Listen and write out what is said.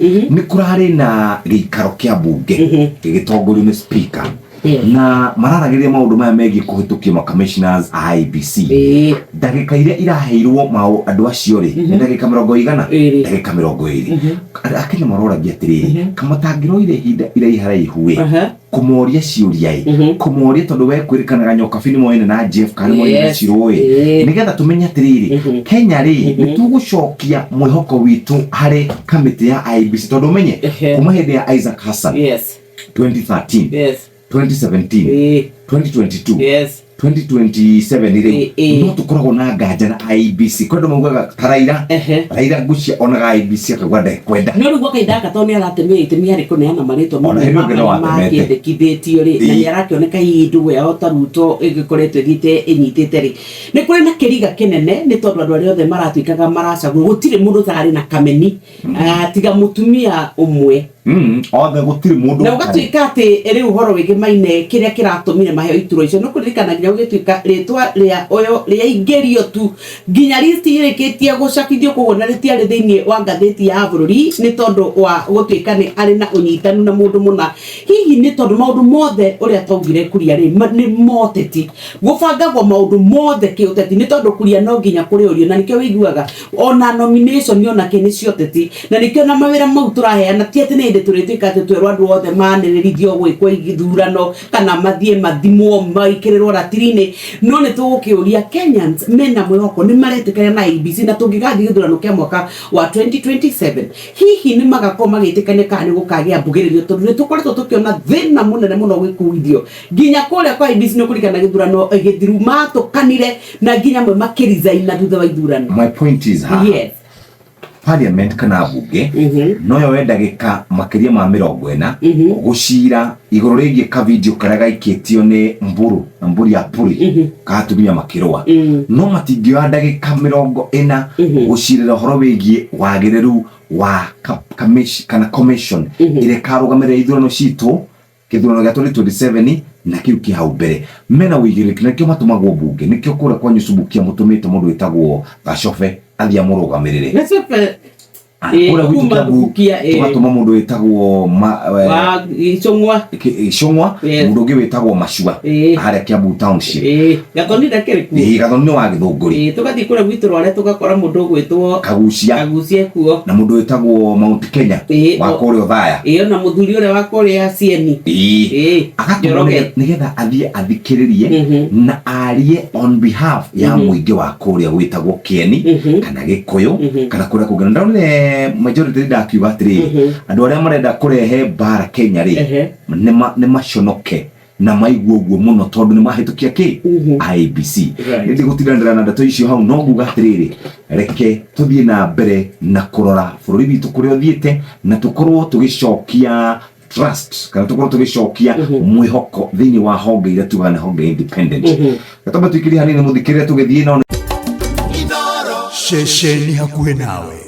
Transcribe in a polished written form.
Nĩ kũrarĩ na gĩikaro kĩa mbunge gĩgĩtongorio nĩ speaker na mararagĩrĩria maũndũ maya megiĩ kũhĩtũkio ma commissioners a IEBC. Ndagĩka iria iraheirwo maũ andũ acio rĩ, nĩ ndagĩka mĩrongo igana? Ĩrĩ. Ndagĩka 20. Akenya maroragia atĩrĩrĩ, kamatangĩroire ihinda iraiharaihu ĩ kũmoria ciũria ĩ, kũmoria tondũ we kwĩrĩkanaga Nyokabi nĩ moene na Jeff kana nĩ moene na Cirũ ĩ, nĩgetha tũmenye atĩrĩrĩ, Kenya rĩ, nĩ tũgũcokia mwĩhoko witũ harĩ kamĩtĩ ya IEBC, tondũ ũmenye kuma hĩndĩ ya Isaac Hassan 2013, 2017, 2022, 2027 rĩu, no tũkoragwo na nganja na IEBC. Kwĩ andũ maugaga ta Raila. Raila ngucia onaga IEBC akauga ndekwenda. No rĩu gwa kahinda gaka tondũ nĩ aratemire itemi harĩ kũneana marĩtwa Ona mamwe hĩndĩ ma ĩngĩ no marĩa atemete. makĩendekithĩtio rĩ, na nĩ arakĩoneka hihi ndũgũ yao ta Ruto ĩgĩkoretwo ĩthiĩte ĩnyitĩte rĩ, nĩ kũrĩ na kĩriga kĩnene nĩ tondũ andũ arĩa othe maratuĩkaga maracagũrwo gũtirĩ mũndũ ũtararĩ na kameni. Ah, tiga mũtumia ũmwe. Othe gũtirĩ mũndũ na ũtarĩ. Ũgatuĩka atĩ rĩu ũhoro wĩgĩmaine kĩrĩa kĩratũmire maheo iturwa icio nĩ kũririkana nginya gũgĩtuĩka rĩtwa rĩa ũyũ rĩaingĩrio tu nginya listi ĩrĩkĩtie gũcabithio, koguo na rĩtiarĩ thĩinĩ wa ngathĩti ya bũrũri nĩ tondũ wa gũtuĩka nĩ arĩ na ũnyitanu na mũndũ mũna. Hihi nĩ tondũ maũndũ mothe ũrĩa twaugire kuria rĩ nĩ moteti, gũbangagwo maũndũ mothe kĩũteti, nĩ tondũ kuria no nginya kũrĩũrio, na nĩkĩo wĩiguaga ona nomination ona kĩ nĩ cia ũteti, na nĩkĩo na mawĩra mau tũraheana ti atĩ nĩ hĩndĩ tũrĩtuĩka atĩ twerwo andũ othe manĩrĩrithio gwĩkwo ithurano kana mathiĩ mathimwo maikĩrĩrwo ratiri-inĩ, no nĩ tũgũkĩũria Kenyans mena mwĩhoko nĩ maretĩkania na IEBC, na tũngĩgathiĩ gĩthurano kĩa mwaka wa 2027 hihi nĩ magakorwo magĩtĩkania kana nĩ gũkagĩa mbugĩrĩrio, tondũ nĩ tũkoretwo tũkĩona thĩna mũnene mũno gwĩkuithio nginya kũrĩa kwa IEBC. Nĩ ũkũririkana gĩthurano gĩthiru matũkanire na nginya amwe makĩresign na thutha wa ithurano. My point is haha, parliament kana bunge no yoe ndagĩka makĩria ma 40 gũcira igũrũ rĩgiĩ ka video karĩa gaikĩtio nĩ mbũrũ na mbũri ya puri ka atumia makĩrũa, no matingĩoya ndagĩka 40 gũcirĩra ũhoro wĩgiĩ wagĩrĩru wa kana commission ĩrĩa ĩkarũgamĩrĩra ithurano citũ, kĩthurano gĩa 2027 na kĩu kĩ hau mbere. Mena ũigĩrĩrĩki na nĩkĩo matũmagwo mbunge, nĩkĩo kũrĩa kwanyu Subukia mũtũmĩte mũndũ wĩtagwo Gacobe athiĩ amũrũgamĩrĩre. Gacobe. Ah, kũrĩa gwitũ kuma Kiambu Subukia, tũgatũma mũndũ wĩtagwo wa Icũng'wa. Icũng'wa. Mũndũ ũngĩ wĩtagwo Macua harĩa Kiambu Township. Gathoni ndakĩrĩ kuo. Ĩĩ, Gathoni nĩ wa Gĩthũngũri. Tũgathiĩ kũrĩa gwitũ Rware tũgakora mũndũ ũgwĩtwo Kagucia. Kagucia kuo. Na mũndũ wĩtagwo Mount Kenya wa kũrĩa Othaya. Ona mũthuri ũrĩa wa kũrĩa Cieni. Agatũmwo Njoroge. nĩgetha athiĩ athikĩrĩrie na arie on behalf ya mũingĩ wa kũrĩa gwĩtagwo Kĩeni kana Gĩkũyũ kana kũrĩa kũngĩ. Na ndonire majority leader akiuga atĩrĩrĩ, andũ arĩa marenda kũrehe mbara Kenya rĩ, nĩ maconoke na maigua ũguo mũno tondũ nĩ mahĩtũkia kĩ IEBC. Nĩ ndigũtindanĩra na ndeto icio hau, no nguga atĩrĩrĩ, reke tũthiĩ na mbere na kũrora bũrũri witũ kũrĩa ũthiĩte na tũkorwo tũgĩcokia trust kana tũkorwo tũgĩcokia mwĩhoko thĩinĩ wa honge iria tugaga nĩ honge independent. Gatamba tuikĩrie hanini mũthikĩrĩre tũgĩthiĩ no Ceceni hakuhĩ nawe.